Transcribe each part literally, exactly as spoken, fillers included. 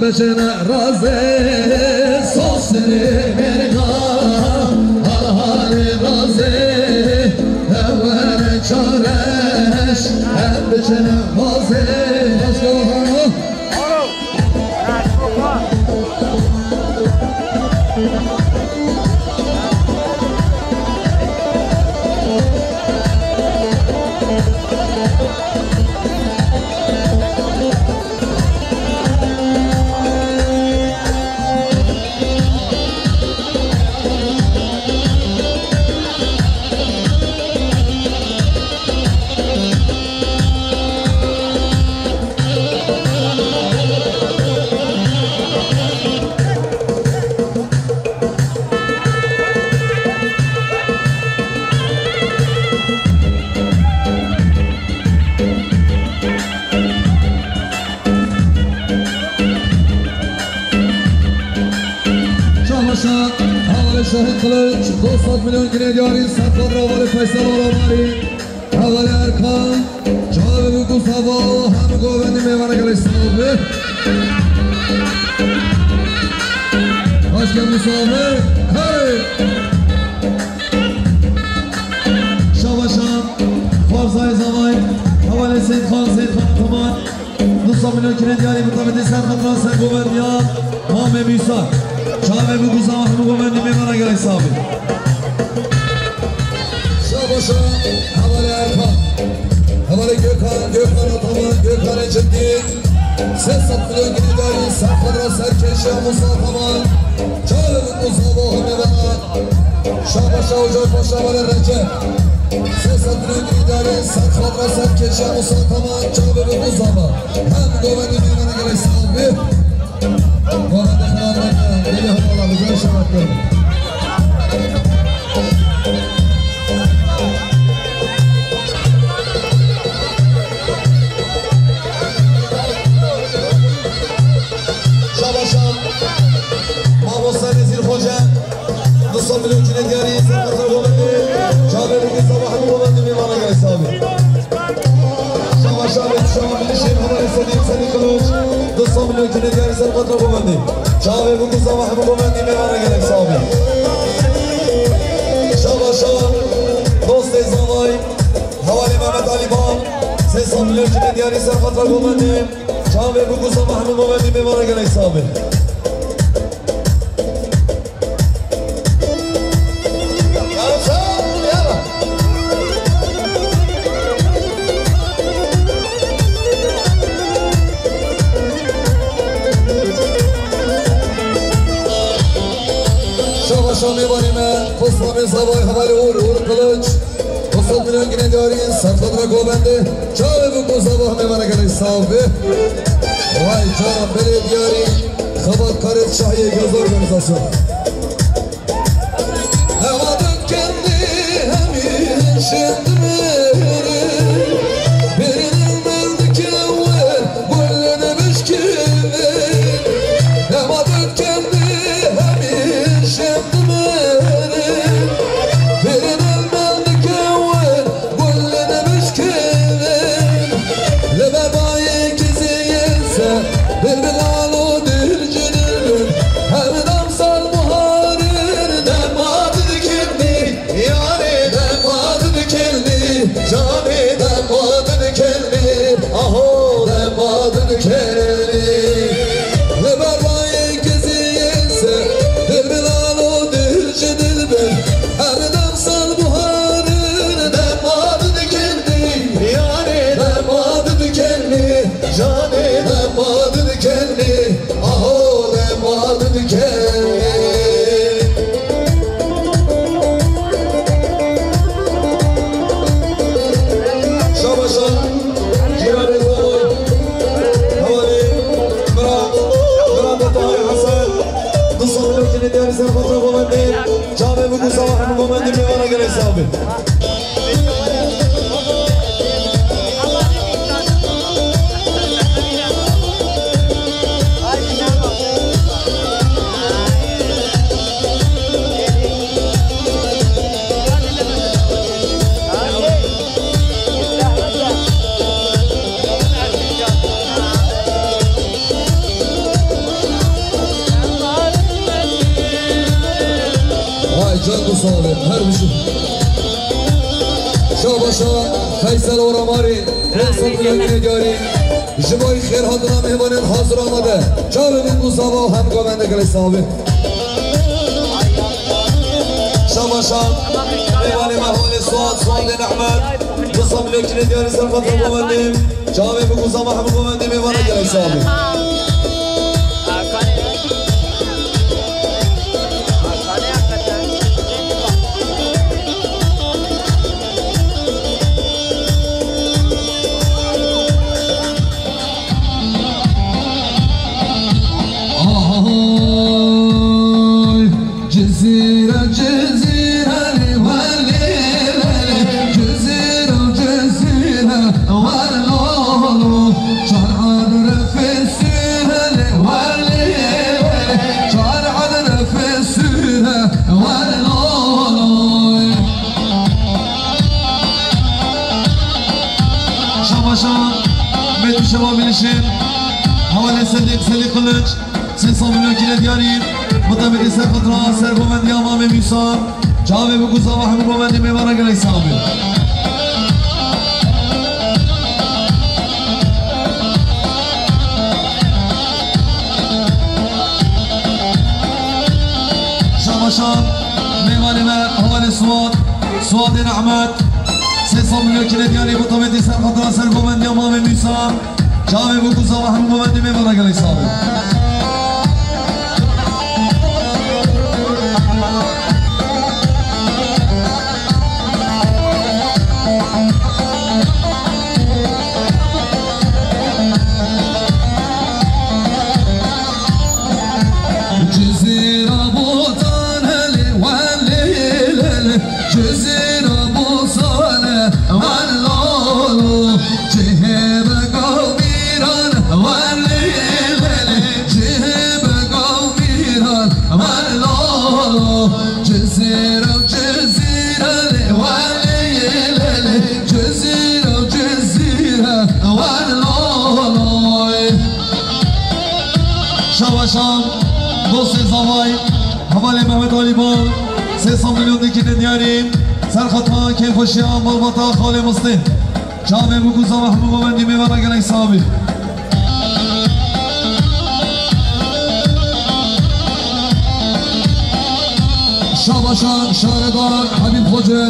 Bejene razê, sosirê mêrga, halê razê, ewere çareş, em bejene razê. Başka var mı? Çamaşa, hevalê Şahîn Kılıç, dost milyon güney diyarî, Serkan Ravalê Feysel Aramarî, hevalê Erkan, çavê bi ku sava, hem govendî mêvana gelê sabi. Başka misafir, hey! Şabaşa, Farzayê Zavay, hevalê Seyîd Xan, Seyîd Xan Toman. Du sed milyon kine diyarî mutabîtî ser xatira sergovendiya Mamê Mîsa. Çavê bi guza hemû govendî mêvana gelek sabî. Şabaşa, hevalê Erkan. Hevalê Gökhan, Gökhan Ataman, Gökhanê Cidî. Sê sed milyon kine diyarî ser xatira serkêşiya Musa Ataman. Çavê bi guza bo hemû mêvana. Şabaşa, Ocax Paşa, hevalê Recep. Sê sed milyon kine diyarî ser xatira serkêşiya Musa Ataman, çavê bi guza bo. Hem govendî mêvana gelek sabî. Govendî xelat neke, gelî hevala, bi car şeref kerin. Şabaşa, mamoste Nezîr Xoce. Du sed milyon kine diyarî ser xatira govendî. Çavê bi guza bo hemû govendî mêvana gelek sabî. Şabaşa, Şabaşa, milîşên hevalê Sedîq, Sedîq Kılıç. Du sed milyon kine diyarî ser xatira govendî. Çavê bi guza bo hemû govendî mêvana gelek sabî. Şabaşa, dostê Zavay, hevalê Mehmet Alî Ban. Sê sed milyon kine diyarî ser xatira govendî. Çavê bi guza bo hemû govendî mêvana gelek sabî. Şabaşa mêvanê me, Xoslavê Zavay, hevalê Uğur, Uğur Kılıç. Du sed milyon kine diyarî ser xatira govendî. Çavê bi guza bo hemû mêvana gelek sabî. Vay canan, belê diyarî. Xebatkarê Şahiyê Göz Organizasyon. Lewatın kendi hem işin dimirin. Birinin bildi ki Yarê dema din kelmî, canê dema din kelmî, aho dema din kelmî. Li ber bayê keziyê se, dil bi lal û dil ji dilbir, her dem sal buharin dema din kelmî. Yarê dema din kelmî, canê dema din kelmî. Aho dema din kelmî. Şabaşa, cîranê Zavay, hevalê Miran, Miran de Tahir Hesen, du sed milyon kine diyarî ser xatira govendî, çavê bi guza bo hemû govendî mêvana gelek sabî. Her bişu. Şabaşa Feysel Oramarî, pênc sed milyon gine diyarî. Ji bo xêr hatina mêvanên hazir amade. Çavê min Musaba û hem govende gelek sax bî. Şabaşa mêvanê me Hevalê Suat, Suadê Nehmet. Du sed milyon gine diyarî ser xatir govendê. Çavê min Musaba hem govendê mêvana gelek sax bî. Ay, Cizîre, Cizîre, lê welê, welê, Cizîre, Cizîre, welê, lolo, çar adrefê sure, lê welê, welê, çar adrefê sure, welê, lolo. Şabaşa Betû Şeva Bilişên, Hevalê Sedîq Selî Qiliç, sê sed milyon kîle diyarî, mutabîqî ser xatira, ser govendiya Mamê Mîsa, çavê bi guza ve hemû govendê mêvana gelek sax bî. Şabaşa mêvanê me, Hevalê Suat, Suadê Nehmet, sê sed milyon kîle diyarî, mutabîqî ser xatira, ser govendiya Mamê Mîsa, çavê bi guza ve hemû govendê mêvana gelek sax bî. Cizîra Botan helê welê lelê, Cizîra Bosane wan lolo, cihê bega û mîran welê lelê, cihê bega û mîran wan lolo, Cizîra û Cizîra lê welê lelê, Cizîra û Cizîra wan lolo. Şabaşa dostê zavay, Hevalê Mehmet Alî Bal, sê sed milyon dikine diyarî, ser xatira kêfxweşiya malbata Xalê Mistê. Çavê bi guza ve hemû govendî mêvana gelek sax bî. Şabaşa şaredar Habîb Xoce,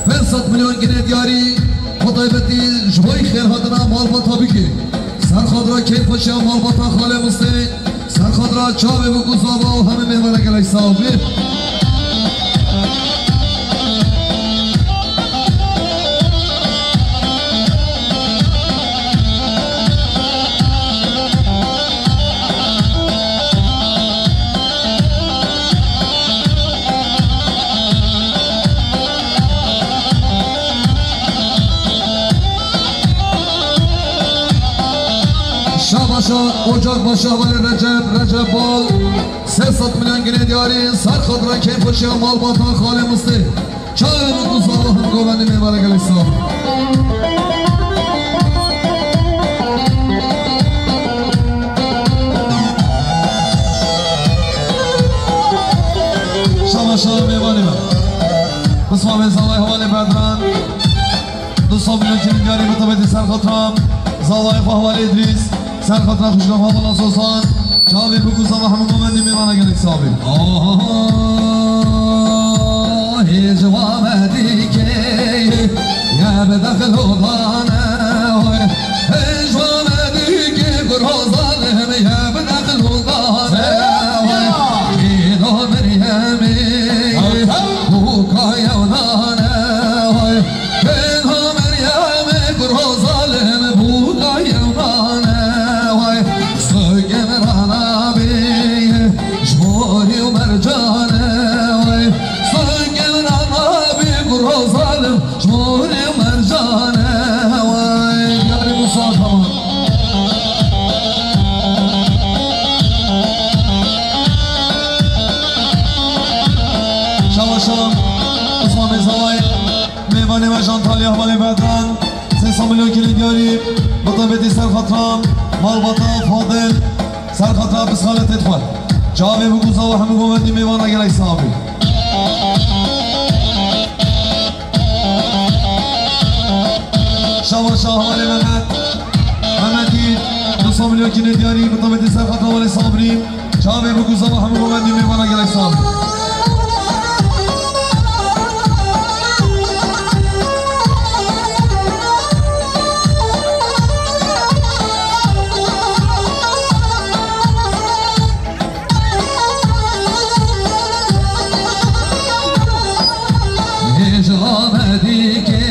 pênc sed milyon gine diyarî, bi taybetî ji bo xêrhatina malbata bikê. Ser xatira kêfxweşiya malbata Xalê Mistê, ser xatira çavê bi guza ve û hemî mêvana gelek sax bî. Şabaşa, Ocakbaşa, Hevalê Recep, Recep Bal, sê sed milyon gine diyarî, ser xatira kêfxweşiya malbata Xalê Mistê. Çavê min ku sala him govendî mêvara gelek sax. Şabaşa mêvanê me. Bismamê zavay Hevalê Bedran. Du sed milyon kîle diyarî mutabetî ser xatira zavayê xwe Hevalê Îdrîs. Ser xatira xwişka xwe Hevala Sosan. Çavê bi ku zava hemû govendî mêvana gelek sax bî. Aha, hêj wa me dîkê, ye bi dexil û dane, hêj wa me dîkê, guro zalim, ye bi dexil û dane, îlo Meryemê, bûka yew nane, Kênha Meryemê guro zalim bûka yew nane way. Sogê min ra nabê ji morî û mercanê way. Sogê min ra nabê guro zalim ji morî û mercanê way. Diyarê Musa, tamam. Şabaşa, Osman Bey Zavay. Mêvanê me ji Antalya, Hevalê Bedran, sê sed milyon kîle diyarî, bi taybetî ser xatira malbata Fadil, ser xatira pisxaletê xwe. Çavê bi ku zava hemû govendî mêvana gelek sax bî. Şabaşa hevalê Mehmet. Mehmetî, du sed milyon kînê diyarî, bi tametî ser xatra hevalê Sabrî. Çavê bi ku zava hemû govendî mêvana gelek Sabrî. Hêja me dike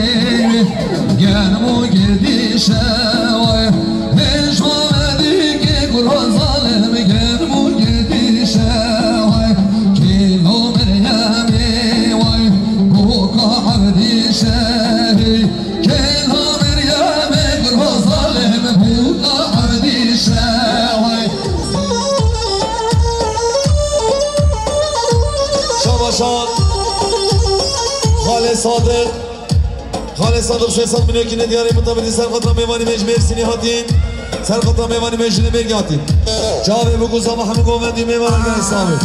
germ û girdîşe way. Hêja me dike gura zalim germ û girdîşe way. Kêlo Meryemê way. Boka Evdîşe hey. Kêlo Meryemê gura zalim boka Evdîşe way. Şabaşan. Xalê Sadiq. Xalê Sadiq sê sed milyon kînê diyarî, mutabîtî ser xatra mêvanî me ji Mêrsînê hatî. Ser xatra mêvanî me ji Lêmêrgê hatî. Çavê bi ku zava hemû govendî mêvana gelek Sabrî.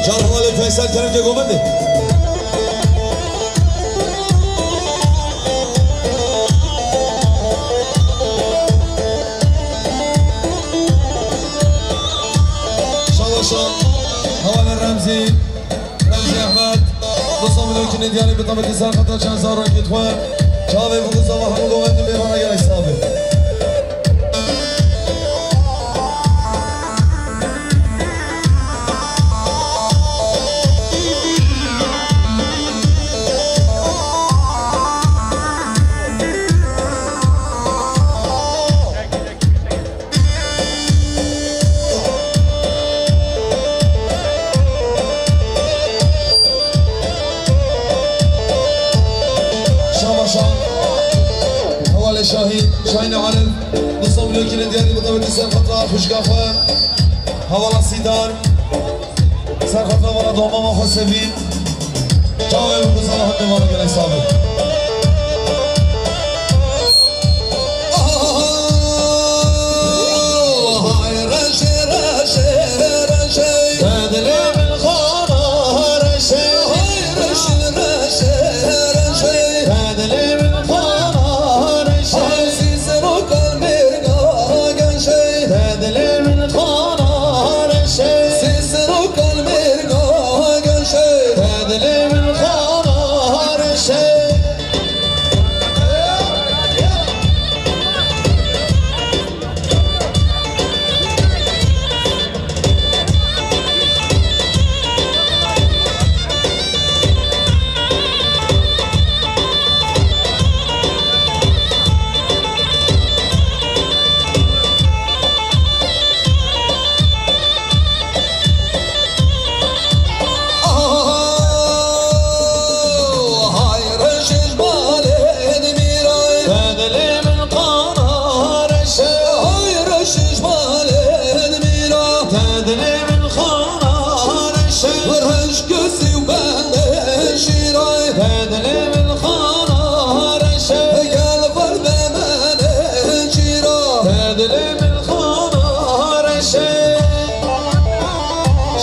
Can hevalê Feysel Kerem ke govendê. Şabaşa hevalê Remzî. Remzî Ehmed, du sed milyon kînê diyarî bi tametî ser xata çend zarokê xwe. Çavê bi ku zava hemû govendî mêvana gelek Sabrî. Şabaşa. Hevalê Şahîn, Şahînê Arif, du sed milyon kînê diyarî bi tametî ser xatra xwişka xwe. Hevala Sîdar. Ser xatra vala domama xwe sevî. Çavê bi ku zava hemû mêvana gelek Sabrî.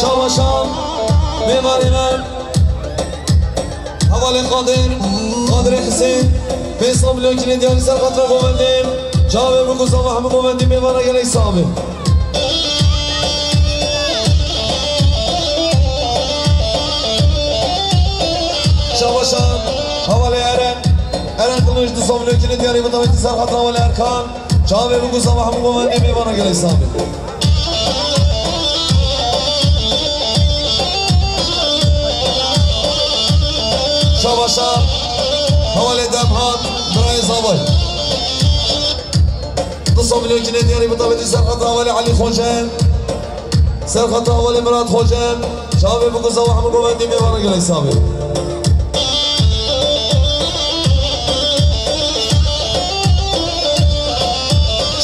Şabaşan, mêvanê me. Hevalê Qadir, Qadirê Hisên, pênc sed milyon kînê diyarî ser xatra govendê. Çavê bi ku zava hemû govendî mêvana gelek Sabrî. Şabaşan, hevalê Eren. Eren Kılıç, du sed milyon kînê diyarî bi tametî ser xatra hevalê Erkan. Çavê bi ku zava hemû govendî mêvana gelek Sabrî. Şabaşa hevalê Demhan, birayê Zavay. Du sed milyon kînê diyarî bi tametî ser xatra hevalê Elî Xoce. Ser xatra hevalê Mirat Xoce. Çavê bi ku zava hemû govendî mêvana gelek Sabrî.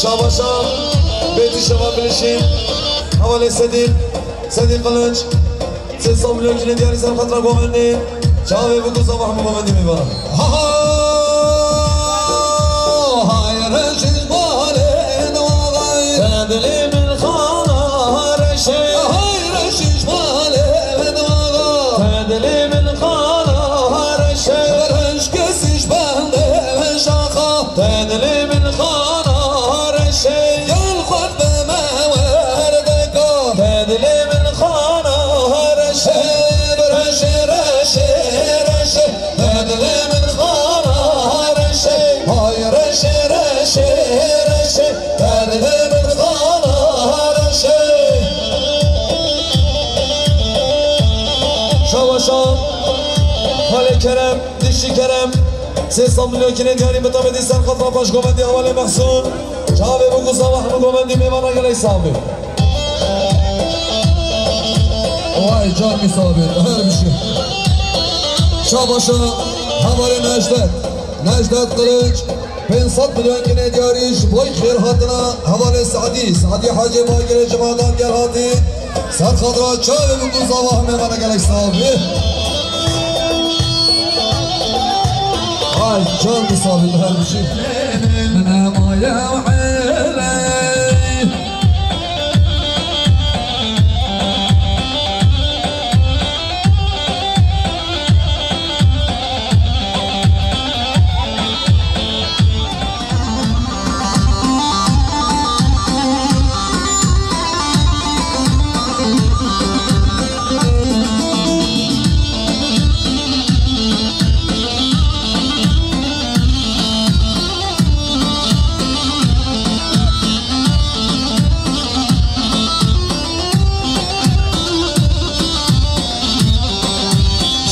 Şabaşa Bêtî Şeva Bilişîn. Hevalê Sedîq, Sedîq Kılıç, sê sed milyon kînê diyarî ser xatira govendê, çavê bû ku zava hemû govendê mêvana. Ha ha! Hay reşiş balê navay. Te dilê min xana reşê. Hay reşiş balê navay. Te dilê min xana reşê. Reş kesiş bende şaxa. Te dilê min xana reşê. Gel xwet be me werdeka. Te dilê min xana reşê. Reşê, reşê, reşê. Te dilê min xana reşê. Hay reşê, reşê, reşê. Te dilê min xana reşê. Şabaşa. Xalê Kerem. Dişî Kerem, sê sed milyon kînê diyarî mitabedî ser xatira paşgovendî hevalê Mehsûn. Çavê bû ku zava hemû govendî mêvana gelek sax bî. Vay can mî sax bî, her bir şey. Şabaşa hevalê Necdet, Necdet Kılıç, pênc sed milyon kînê diyarî ji bo xêr hatina hevalê Sadî, Sadî Hacê Bagirê ji Madan gel hatî. Ser xatira çavê min ku zava hemê me ne gelek sax bî. Ay can bi sax bî her bijî.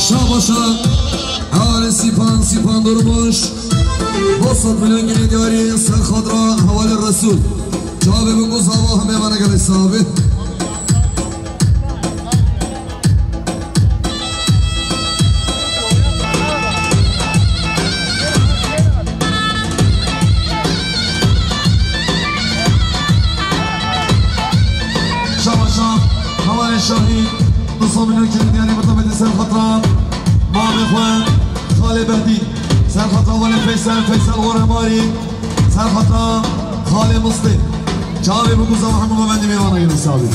Şabaşa, hevalê Sîpan, Sîpan Durmuş. Dosat milyon gine diyarî ser xatira hevalê Resul. Çavê bû ku zava hemê me ne gelek sax bî. Şabaşa, hevalê Şahî, du sed milyon kînê diyarî mitabedî ser xatira mamê xwe, Xalê Behdî, ser xatira hevalê Feysel, Feysel Oremarî, ser xatira Xalê Mistê. Çavê bû ku zava hemû govendî mêvana gelek sax bî.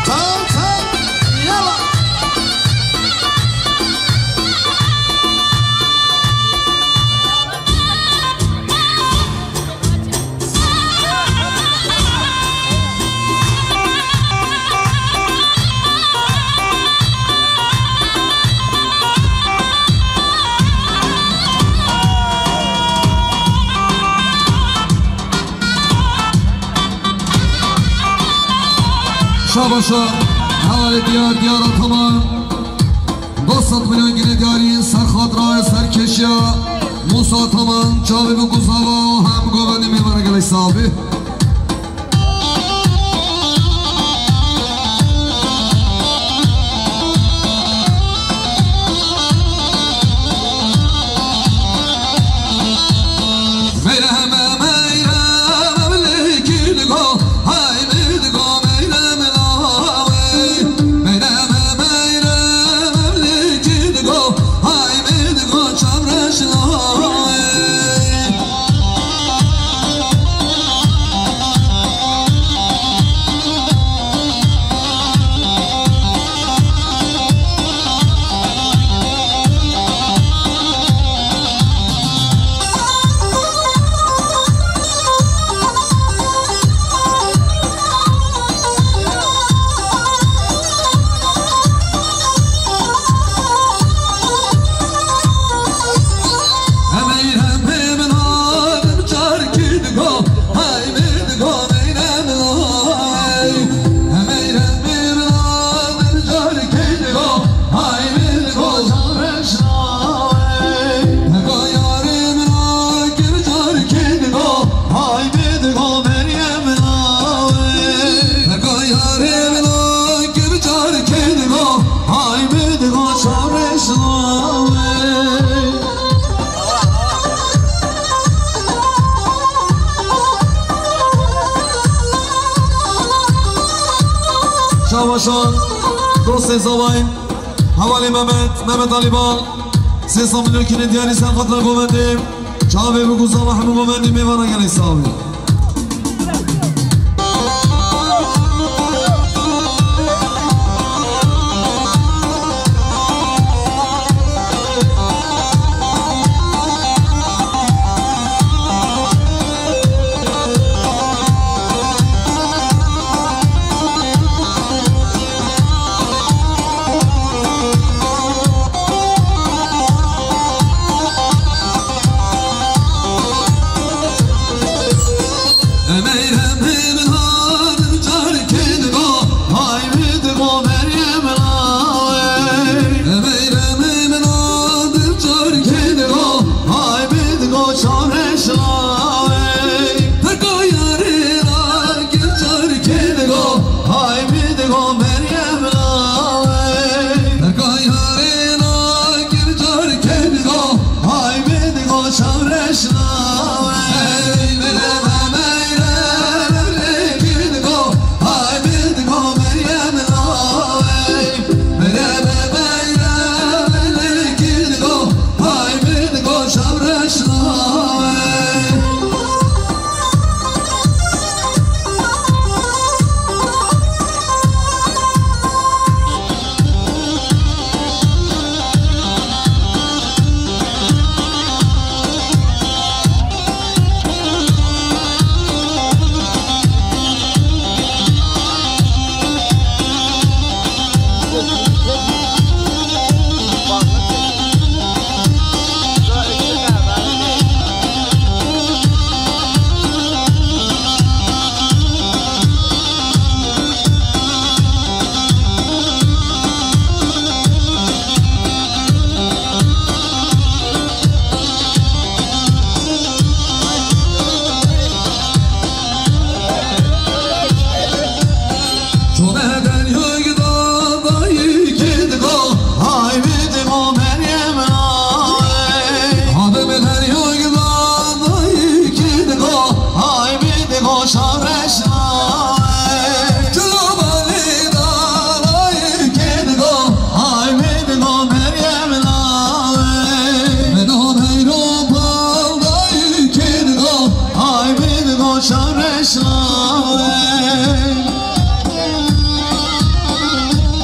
Tam, tam, yala. Şabaşa, hevalê Diyar, Diyar Ataman. Dosat milyon gine diyarî ser xatira serkeşiya Musa Ataman, çavê bû ku zava hem govendî mêvana gelek sax bî. Dostê zavayê, hevalê Mehmet, Mehmet Alî Bal, sê sed milyon kînê diyarî ser xatira govendê, çavê bû ku zava hemû govendî mêvana gelê savê.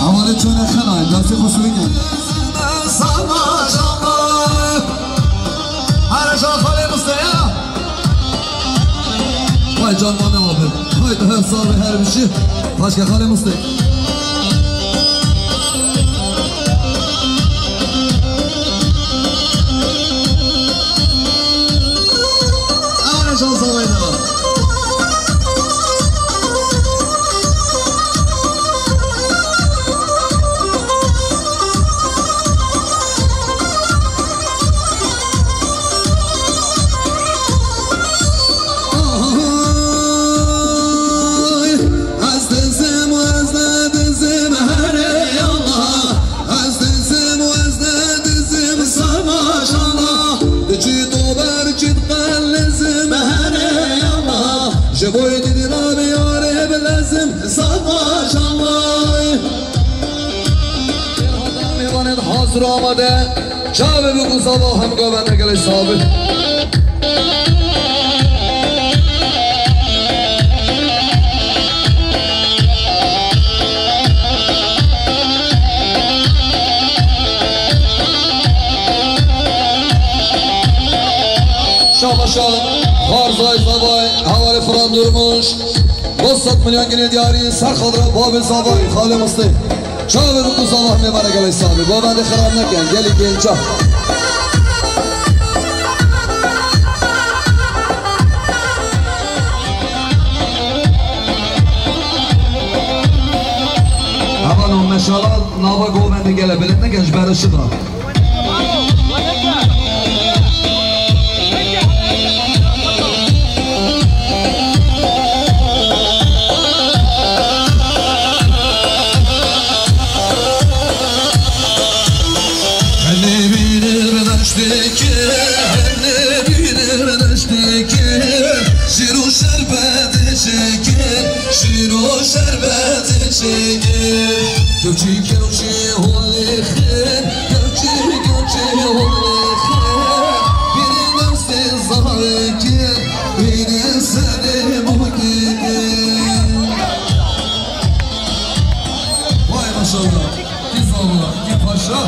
Hevalê çûne xenayê, destê xwe sûrîne. Vay can mame abi. Haydi her sağ ve her bir şey. Başka Xalê Mistê. Ew ne şansa wayne. Ay, ez dizim, ez ne dizim, herê Allah. Ez dizim, ez ne dizim, savaş Allah. Diçî dober çit qelizim, herê Allah. Ji boy didira bi yarê bilezim, savaş Allah. Mêvanên hazir û amade. Çavê bi ku zava hem govende gelê sabit. Şamaşa, Xarzay Zavay, Hevalê Firan Durmuş, du sed milyon ginê diyarî, ser xatira Babê Zavay, Xalê Mistê. Çavê bi ku zava hemê vere gelê sabê. Govendê xirab nekin, gelî genca. Hevalno, meşala nava govendê gele bilind nekin, ji ber ışiqa. Hene bînim deşteke, hene bînim deşteke, şîr û şerbetê çeke, şîr û şerbetê çeke. Kewçî kewçî holê xê, kewçî kewçî holê xê, bîrî destê zarê kê, bîrî serê bûkê. Vay maşallah, kî zava, kî paşa.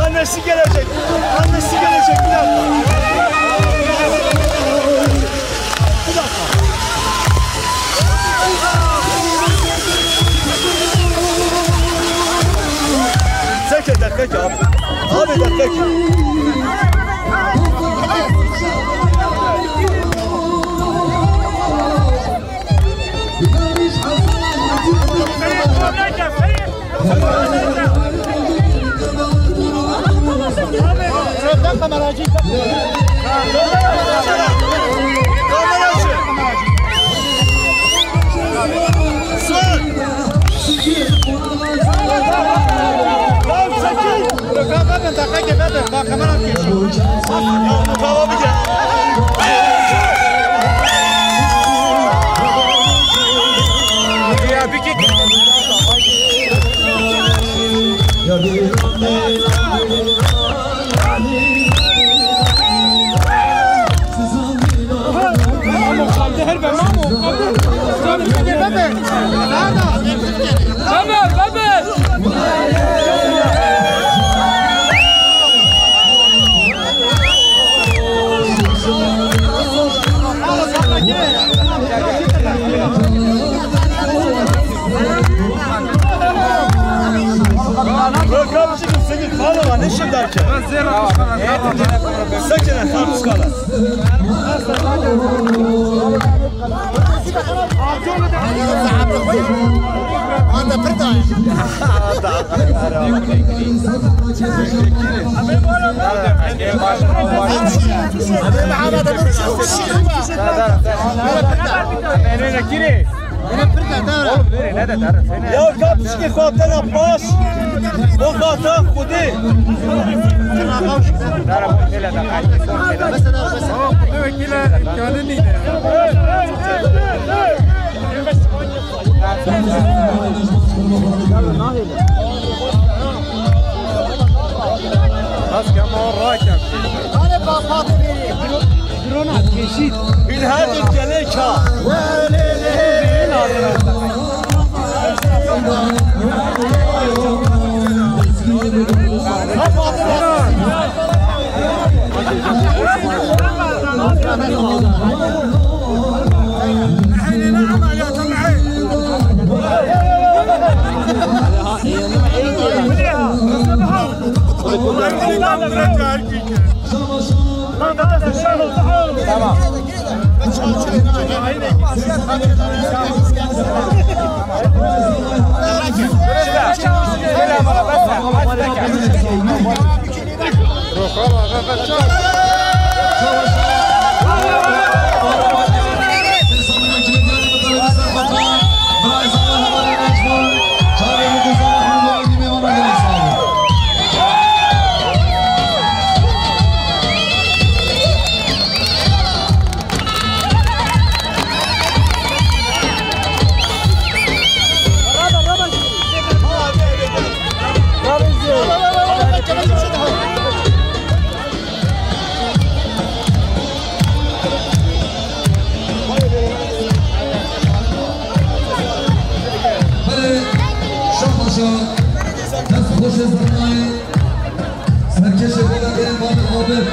Annesi gelecek. Annesi gelecek. Bir dakika. Bir dakika. Çek, dakika ki abi. Abi, dakika ki. Bakalım çıkın, sekiz falan var, ne şimdi derken? Sakın efendim, çıkalım. Ya kapçikê xwe tena paş. O xata xwedê. Ama xwedê wekîle îmkanê nîne. Bas ya, ma rakam. Hadi bak, bak, bak. Drona keşit. Bin her bir gelek ha. Tamam. Serkeşê Belediyê Babîl Abid.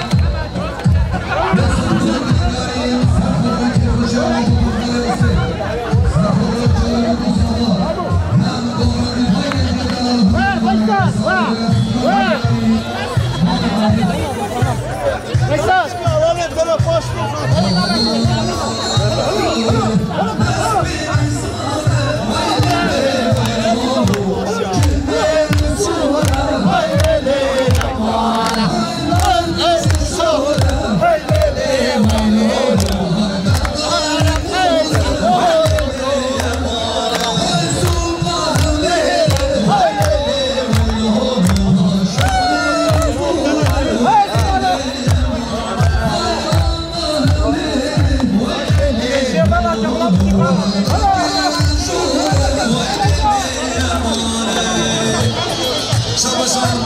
Şabaşan.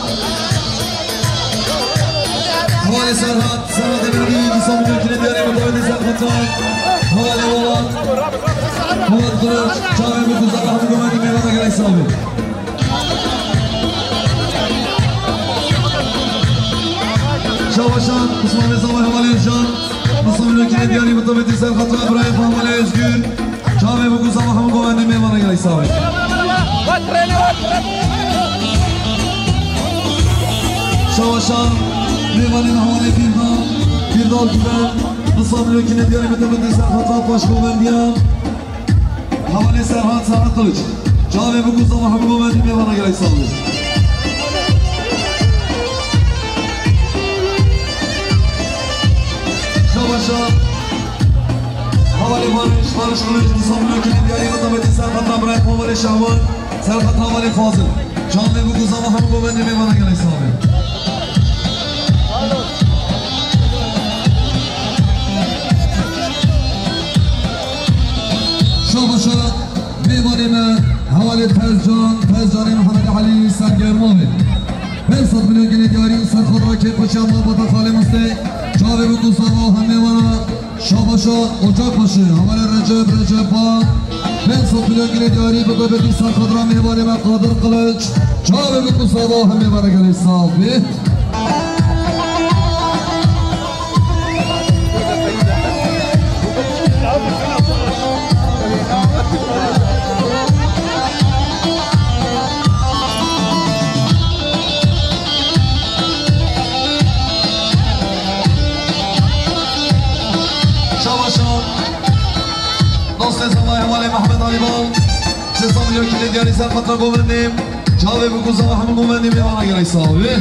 Hevalê Serhat, Serhat Emrî, Îslam Gülkine diyarê mutawedî Serhat Can. Hevalê Welat. Welat Kılıç, çavê bikû zava hemû gomendî mêvana gelek sağ bî. Şabaşan, Osman Reza ve Hevalê Özcan. Nasıl mülküne diyarî mutaveti ser xatra Ibrahim Hevalê Özgür. Çavê bikû zava hemû govendî mêvana gelek sağ bî. Şabaşan, mêvanê Hevalê Firdal, Firdal Güven. Nasıl mülküne diyarî mutaveti ser xatra paş govendiyan. Hevalê Serhat, Serhat Kılıç. Çavê bikû zava hemû govendî mêvana gelek sağ bî. Şabaşa. Hevalê Barış, Barış Kılıç, Nizam Lökül'ün diyarî mutaveti Serhat Abra, Hevalê Şahban, Serhat Hevalê Fazıl. Çavê bikû zava hemû govendî mêvana gelek sağ bî. Şabaşa. Mêvanê me, hevalê Tezcan, Tezcanê Mihemed Elî Sergermavê. Pênc sed milyon gelê diyarî ser xwe rakê xweşiya malbata Xalê Mistê. Çavê bikû zava hemê wana. Şabaşa Ocakbaşı, hevalê Recep, Recep Ba. Pênc sed milyon gelê diyarî bi gobetî ser xwe ra mêvanê me Qadir Kılıç. Çavê bikû zava hemê wana gelê sağ bî. Şabaşa. Dostê Zalay Hevalê Mehmet Alî Bal. Sê sed milyon gelê diyarî ser xatra govendî. Çavê bikû zava hemû govendî mêvana gelek sağ bî.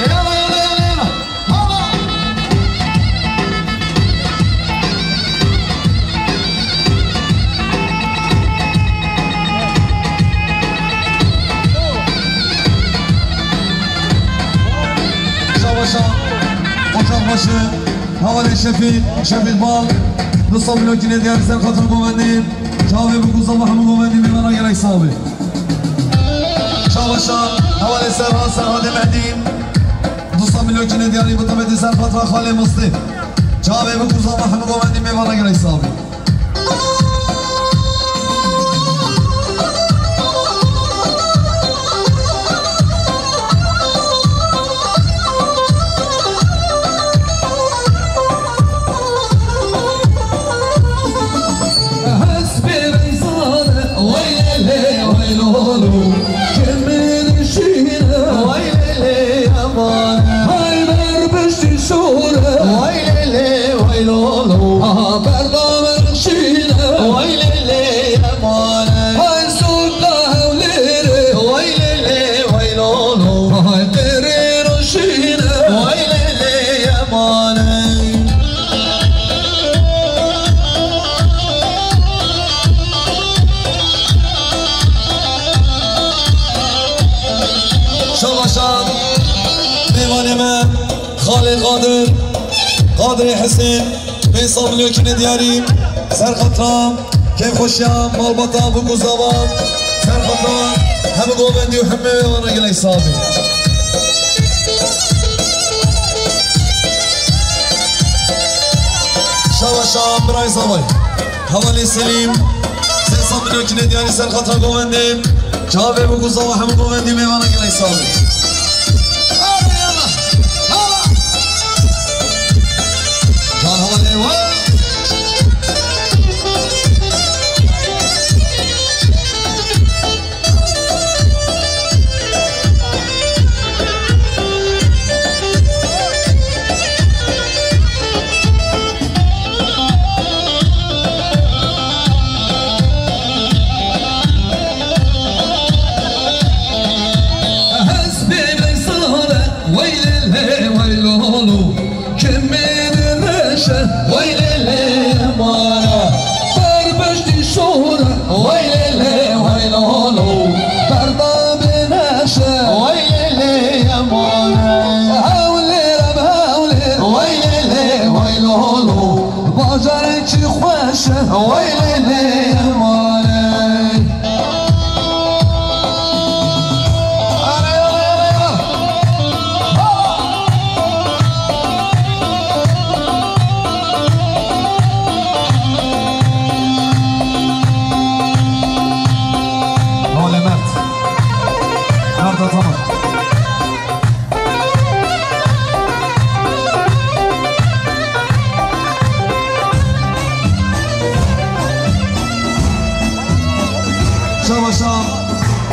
Eyvallah, eyvallah, eyvallah. Hala. Şabaşa, Ocakbaşı, Hevalê Şefîk, Şefîk Bal, du sed milyon gelê diyarî ser xatra govendî. Çavê bikû zava hemû govendî mêvana gelek sağ bî. Şabaşa, hevalê Serhat, Serhatê Mehdî. Du sed milyon gelê diyarî mutaveti ser xatra Xalê Mistê. Çavê bikû zava hemû govendî mêvana gelek sağ bî. Hespê Beyzade, way lê lê, way lolo, kemêr şîne, way lê lê, eman, hay ber piştî şore, way lê lê, way lolo, aha berda ber şîne, way lê lê, eman, hay sunda hewlêre, way lê lê, way lolo, hay qêrê roşîne, way lê lê, eman. Şabaşa, mêvanê me, Xalê Qadir, Qadirê Hisên, pênc sed milyon gelê diyarî, ser xatra, kêfxweşiya, malbata, bikû zava, ser xatra, hemû govendî û hemû mêvana gelek sağ bî. Şabaşa, birayê Zavay. Hevalê Selîm, sê sed Milokînê diyarî ser xatra govendê. Çavê bû ku zava hemû govendî mêvana gelek sağ bî. Can hava lê wa. Hespê veysale, weylele, weylolo. Kimê direşe, weylele, mara. Ber beştî şore, weylele, weylolo. Berda bineşe, weylele, mara. Hewlêr em hewlêr, weylele, weylolo. Bajarê çi xweş e, weylele mare. Are, are, are, are. Hale mert. Mert atama. Şabaşa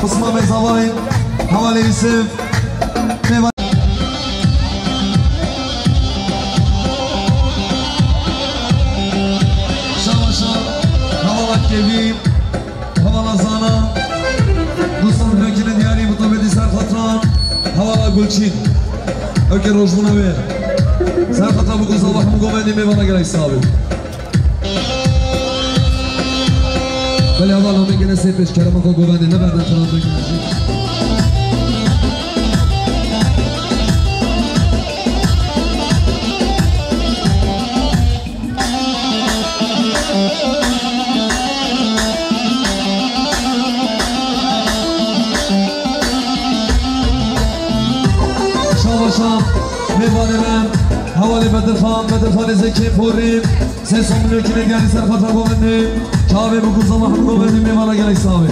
Osman Bey Zavay, Havale Yusuf, Meva-, Şabaşa Havala Kevî. Hevala Zana, dostan, hekine diyarî mutabedî ser xatran, hevala Gulçîn. Eke rojbûna wê. Ser xatra bû ku zava hemû govendî mêvana gelek sağ bî. Belê hevala me gene sê pêş kerema xwe govendê ne berdan xelat bikine jî. Şabaşa mêvanê me, hevalê Bedirxan, Bedirxanê Zekê Porî, sê sed milyon kîlê diyarî ser xatra govendê, çavê bi guzama hemû govendê mêvana gelek savê.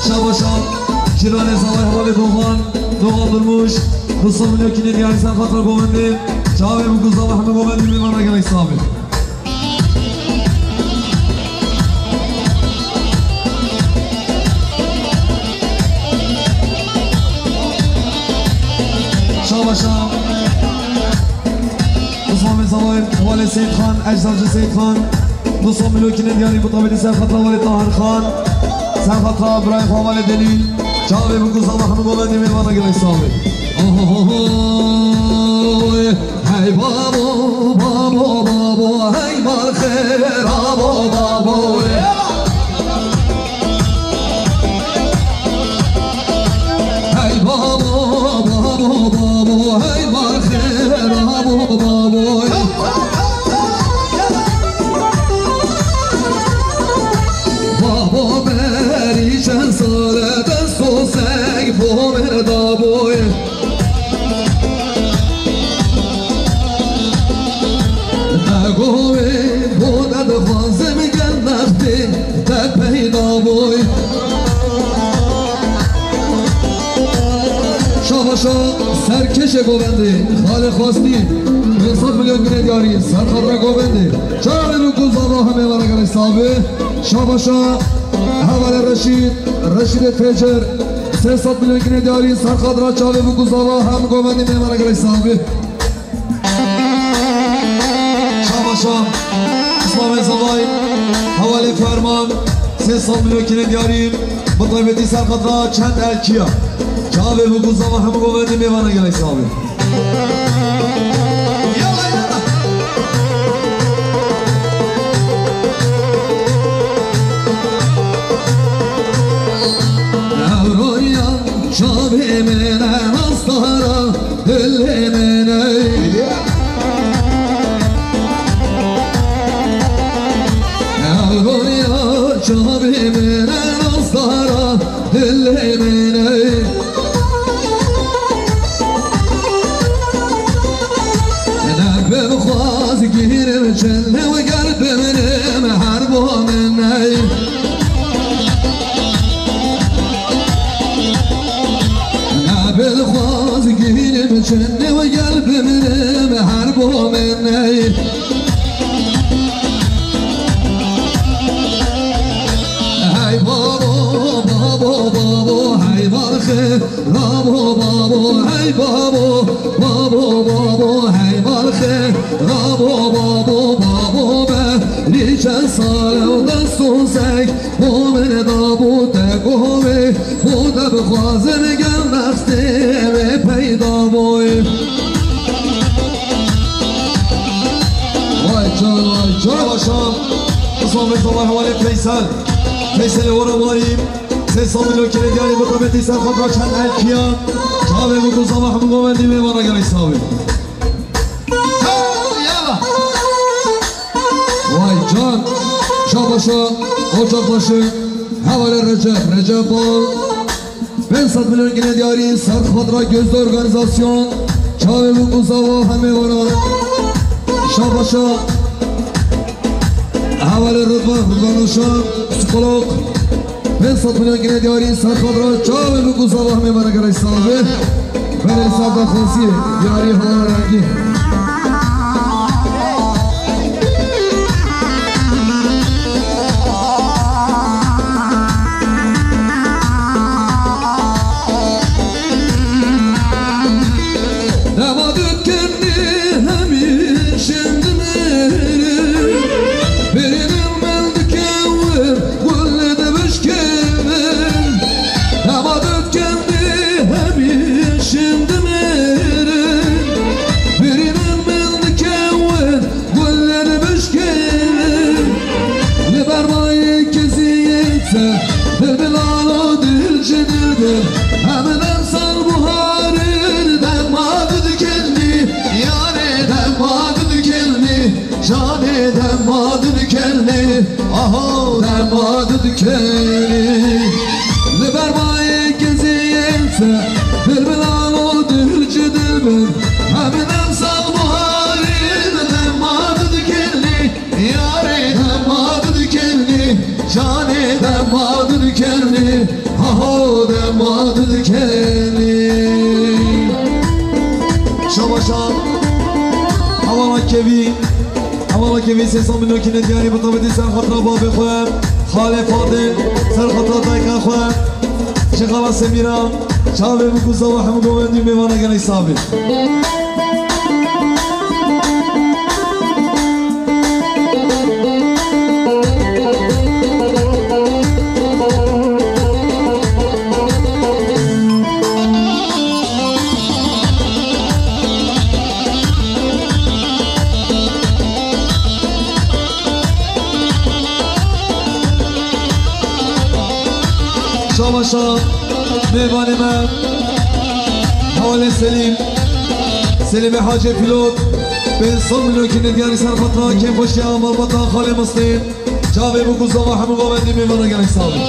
Şabaşa, Şîranê Zavay hevalê Dogan, Dogan Durmuş, du sed milyon kîlê diyarî ser xatra govendê, çavê bi guzama hemû govendê mêvana gelek savê. Şabaşa. Osman Mezavay, Hevalê Seyîd Xan, Eczacı Seyîd Xan. Du sed milyon kîlê diyarî mutabîdî ser xatra Hevalê Tahir Xan. Ser xatra birayê xwe Hevalê Delîl. Çavê bi guzama hemû govendê mêvana gelek savê. Ohohohoy. Hey babo, babo, babo, hey mal xêr, abo, babo, hey. Hey babo, babo, babo, hey mal xêr, abo, babo, hey. Babo, berî çend sal e dest û seng bo min daboy. Te govê bo te dixwazim gel nextê te peyda boy. Şabaşa serkêşê govendê, xalê xwestî, pênc sed milyon gunê diyarî, ser xatra govendê. Çavê min ku zava hemê vara gelê savê. Şabaşa Hevalê Reşîd, Reşîdê Têcer, sê sed milyon gunê diyarî ser xatra çavê bi guzava hem govendî mêvana gelek savê. Şabaşa Îslamê Zavay, Hevalê Ferman, sê sed milyon gunê diyarî, bi taybetî ser xatra çend elkiya. Çavê bi guzava hem govendî mêvana gelek savê. Yalla, yalla. Ewroya çavê min e nastara dilê min ey. Ewroya çavê min e nastara dilê min ey. Çend lew ger bimirim her bo min ey. Ne bilxwaz gînim çend lew ger bimirim her bo min ey. Hey babo, babo, babo, hey balxê. Babo, babo, hey babo, babo, babo, hey balxê. Babo, babo, babo, be, nîçe sal ew dest û zek bo min dabû te govê, bo te bixwazin gel nextê wê peyda boy. Vay can, vay can. Başa, Osman Bey, Allah hevalê Feysel. Feyselê wara mayî. Sê sed milyon kere diyarî bi tabetî ser xwe çend elkiya. Çavê bi ku zava hemû govendî mêvana gelek savî. Yala. Vay can. Şabaşa. Ocakbaşı. Hevalê Recep. Recep Bal. Pênc sed milyon kere diyarî ser xatra gözde organizasyon. Çavê bi ku zava hemê vana. Şabaşa. Hevalê Rıdvan. Rıdvan Uşak. Psikolog. Pênc sed milyon kine diyarî ser xatra çavê bi ku zava hemê me re gelek sax be. Belê li ser daxwaziyê diyarî hewa rengî. Dema dikeni hemî şindimêrin, birînin min dikewin, gul dibişkevin. Dema dikeni hemî şindimêrin, birînin min dikewin, gul dibişkevin. Li ber mayê keziyê te, bilbilan û dil ji dil bin. Em demsal buharin, dema didikenî, yarê dema didikenî, canê dema didikenî, aho dema didikenî. Li ber mayê keziyê te, bilbilan û dil ji dil bin. Em demsal buharin, dema didikenî, yarê dema didikenî, canê dema didikenî, haho dema didikenî. Şabaşa. Hevala kevî. Hevala kevî sê sed milyon kine diyarî bi tabetî ser xatra babê xwe. Xalê Fadil. Ser xatra dayka xwe. Ji xala Semîra. Çavê bi ku zava hemû govendî mêvana gelek savî. Şabaşa. Mêvanê me, Hevalê Selîm, Selîmê Hacê Pîlot, pênc sed milyon kî nediyarî ser xatira kêmxweşiya malbata Xalê Mistê, çavê bû ku zava hemû govendî mêvana gelek sax bû.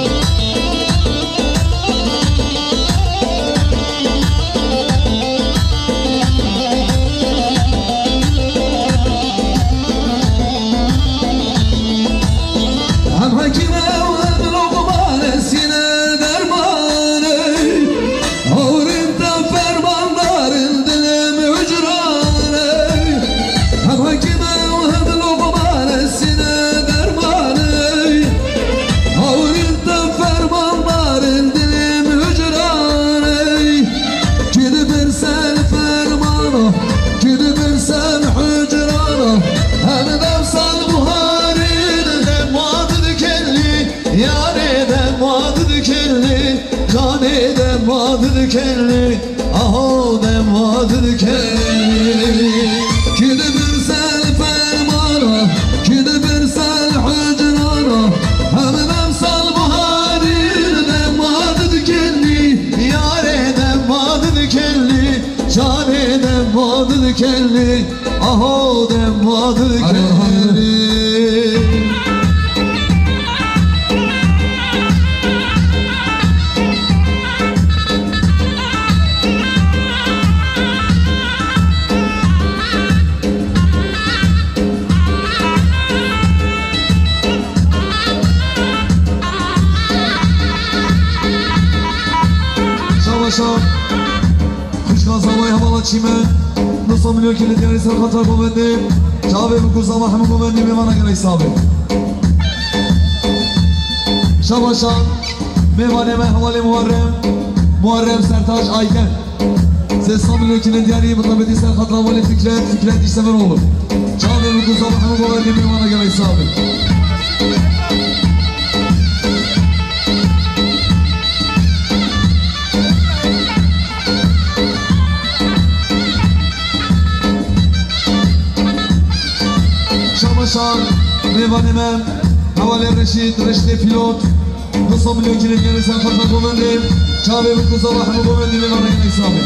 Hem hekîm e û hem Luqman e, sîne derman e. Hawrîn te fermandar in dilê min hicran e. Hem hekîm e û hem Luqman e, sîne derman e. Hawrîn te fermandar in dilê min hicran e. Kî dibirse li fermana, kî dibirse li hicrana, em demsal buharî li dema didikelî, yarê dema didikelî, canê dema didikelî, aho dema didikelî. Kî dibirse li fermana, kî dibirse li hicrana, em demsal buharî li dema didikelî, yarê dema didikelî. Canê dema didikelî, aho dema didikelî. Zavay hevala çîme, du sed milyon kî li diyarî ser xatra govendê, çavê bi ku zava hemû govendê mêvana gelek savê. Şabaşa, mêvanê me hevalê Muharrem, Muharrem Sertaç Aygen. Sê sed milyon kî li diyarî mitabetî ser xatra hevalê Fikret, Fikret Îşseveroğlu. Çavê bi ku zava hemû govendê mêvana gelek savê. Şabaşa, mêvanê me, hevalê Reşîd, Reşîdê Pîlot, du sed milyon kî li diyarî ser xatra govendê, çavê bi ku zava hemû govendê mêvana gelek savê.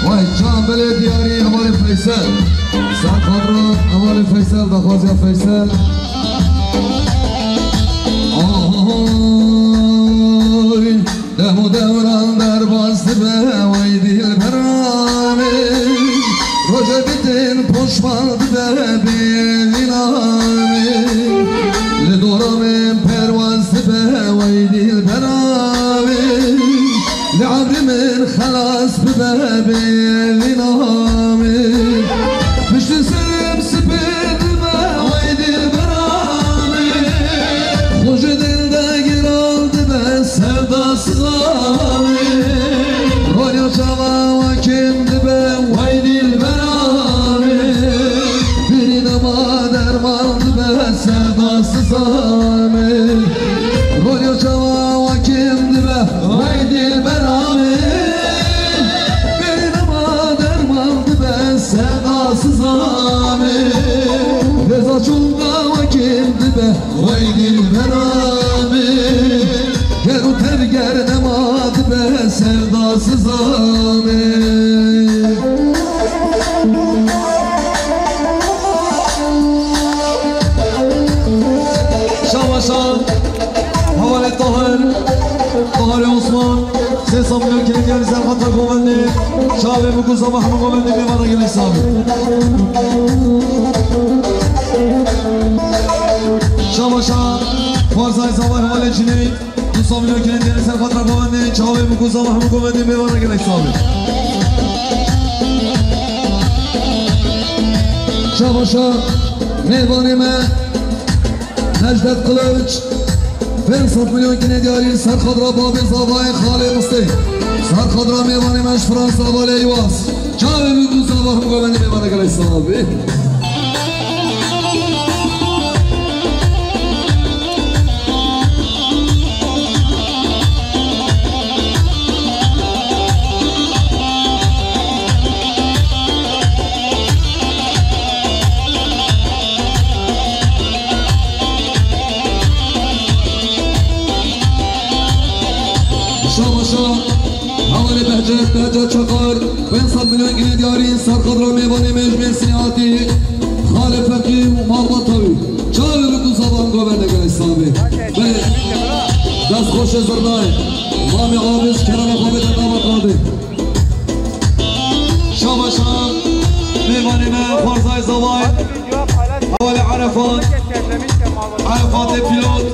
Vay can belê diyarî hevalê Feysel. Ser xatra hevalê Feysel, daxwaziya Feysel. Oy. Dem û dewran derbas dibe wey dilbera min. Roje bitin poşman dibe bêvîna min. Li dora min perwaz dibe wey dilbera min. Li emrî min xelas bibe bêvîna min. Piştî serim sipêr dibe wey dilbera min. Xwe ji dil de giran dibe sevda siza min. Ronya çava we kêm dibe wey dilbera min. Bêrîna ma derman dibe sevda siza min. Ronya çava we kêm dibe wey dilbera min. Bêrîna ma derman dibe sevda siza min. Rêza çûnga we kêm dibe wey dilbera min. Ger û tev ger nema dibe sevda siza min. Şabaşa, hevalê Tahir, Tahirê Osman, sê sed milyon kî li diyarî ser xatra govendê, çavê bi ku zava hemû govendê mêvana gelek savê. Şabaşa, xwarzayê zava hevalê Cüneyt, du sed milyon kî li diyarî ser xatra govendê, çavê bi ku zava hemû govendê mêvana gelek savê. Şabaşa, mêvanê me, Necdet Kılıç, pênc sed milyon kî li diyarî ser xatra babê zavayê xalê Mistê. Ser xatra mêvanê me ji Fransa hevalê Eywas. Çavê bi ku zava hemû govendê mêvana gelek savê. Şabaşa, hevalê Behcet, Behcet Çakar, pênc sed milyon kî li diyarî ser xatra mêvanê me ji Mêrsînê hatî, xalê Fekî û malbata wî. Çavê bi ku zava hemû govendê gelek savê. Belê, dest xweş e zirnayê. Mamê Abiz kerema xwe bide nava xwe de. Şabaşa, mêvanê me, xwarzayê zavayê. Hevalê Erefat. Erefatê Pîlot.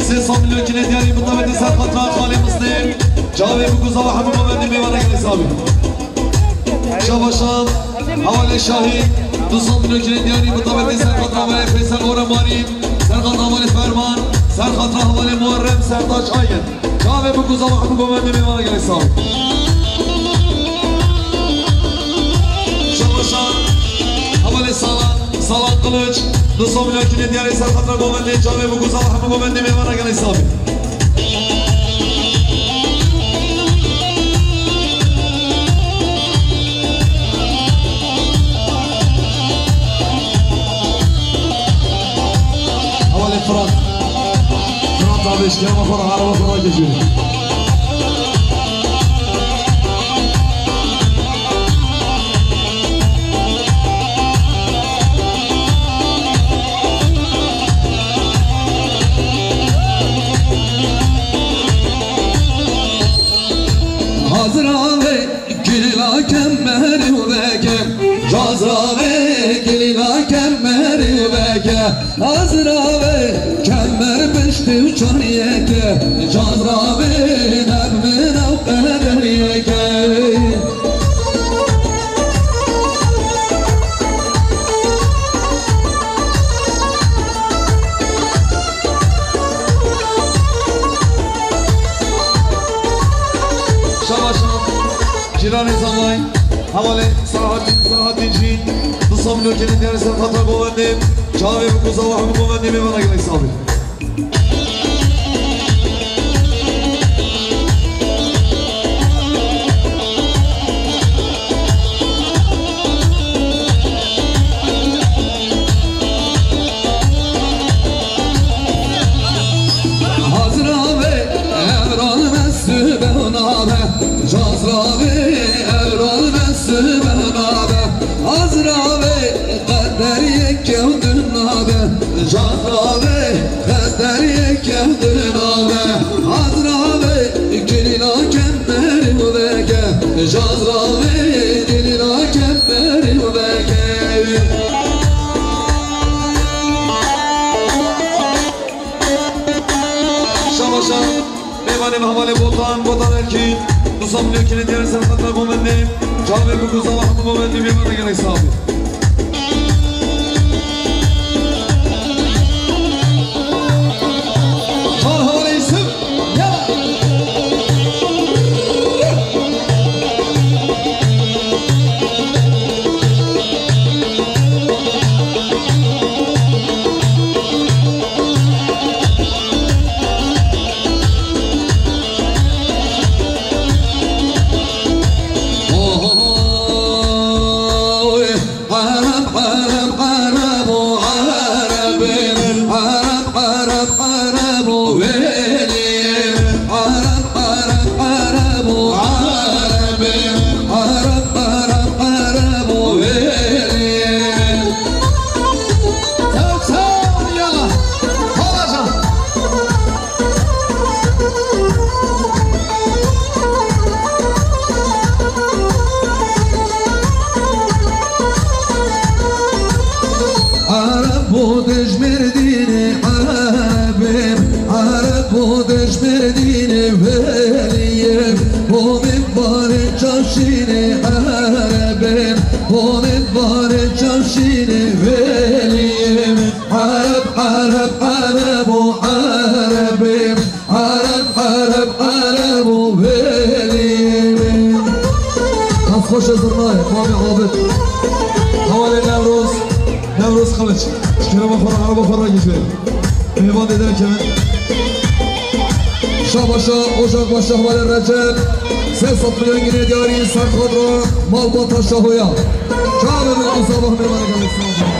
Sê sed milyon kî li diyarî mitabetî ser xatra xalê Mistê. Çavê bi ku zava hemû govendê mêvana gelek savê. Şabaşa, hevalê Şahî. Du sed milyon kî li diyarî mitabetî ser xatra hevalê Feysel Oremarî. Ser xatra hevalê Ferman. Ser xatra hevalê Muharrem Sertaç Aygen. Çavê bi ku zava hemû govendê mêvana gelek savê. Şabaşa, hevalê Salan, Salan Kılıç, du sed milyon kî li diyarî ser xatra govendê, çavê bi ku zava hemû govendê mêvana gelek savê. Hevalê Firat. Firat abi, eşkıya xwe re, araba xwe re geçiyor. Hazır abi. Gilîla kemerî û veke, cazra ve gilîla kemerî û veke, azra ve kemer piştî û çaniyeke, cazra ve nebmine û Deriyeke. Şabaşa, cîranê Zamay, hevalê Selahattin, Selahattin Cîn, du sed milyon kenê diyarê ser xatira govendê, çavê bi ku zava hemû govendê mêvana gelek sabî. Hazra ve evran mesûbena ve, Cazra ve evran mesûbena ve, Hazra ve qeder yek ew din nabe, Cazra ve qeder yek ew din nabe, Hazra ve kilîna kemberî weke, Cazra ve kilîna kemberî weke. Şabaşa. Mêvanê me hevalê Botan, Botan Erkî, du sed milyon kenê diyarê ser xatira govendê, çavê bi ku zava hemû govendê mêvana gelek sabî. Çar hevalê Yusuf, yala. Arab, Arab, Arab, o Arabim. Arab, Arab, Arab, o Weliyim. Arab, Arab, Arab, o Arabim. Arab, Arab, Arab, o Weliyim. Sağ ol, sağ ol, yala. Halacan. Arab û dijmir dînê Erebim, Arab û dijmir dînê weliyim, homê barê çavşînê Erebim, homê barê çavşînê weliyim. Arab, Arab, Arab û Erebim. Arab, Arab, Arab û welî. Qas xweş e zirnayê, mamê Abid. Hevalê Newroz, Newroz Kılıç. Ji kerema xwe re, ereba xwe re gihîşt. Mêvan dê derkevin. Şabaşa, Ocak Başa, hevalê Recep. Sê sed milyon ginê diyarî ser xwe re, malbata Şahoya. Çavê min û sabah mêvanê gelek sağ olun.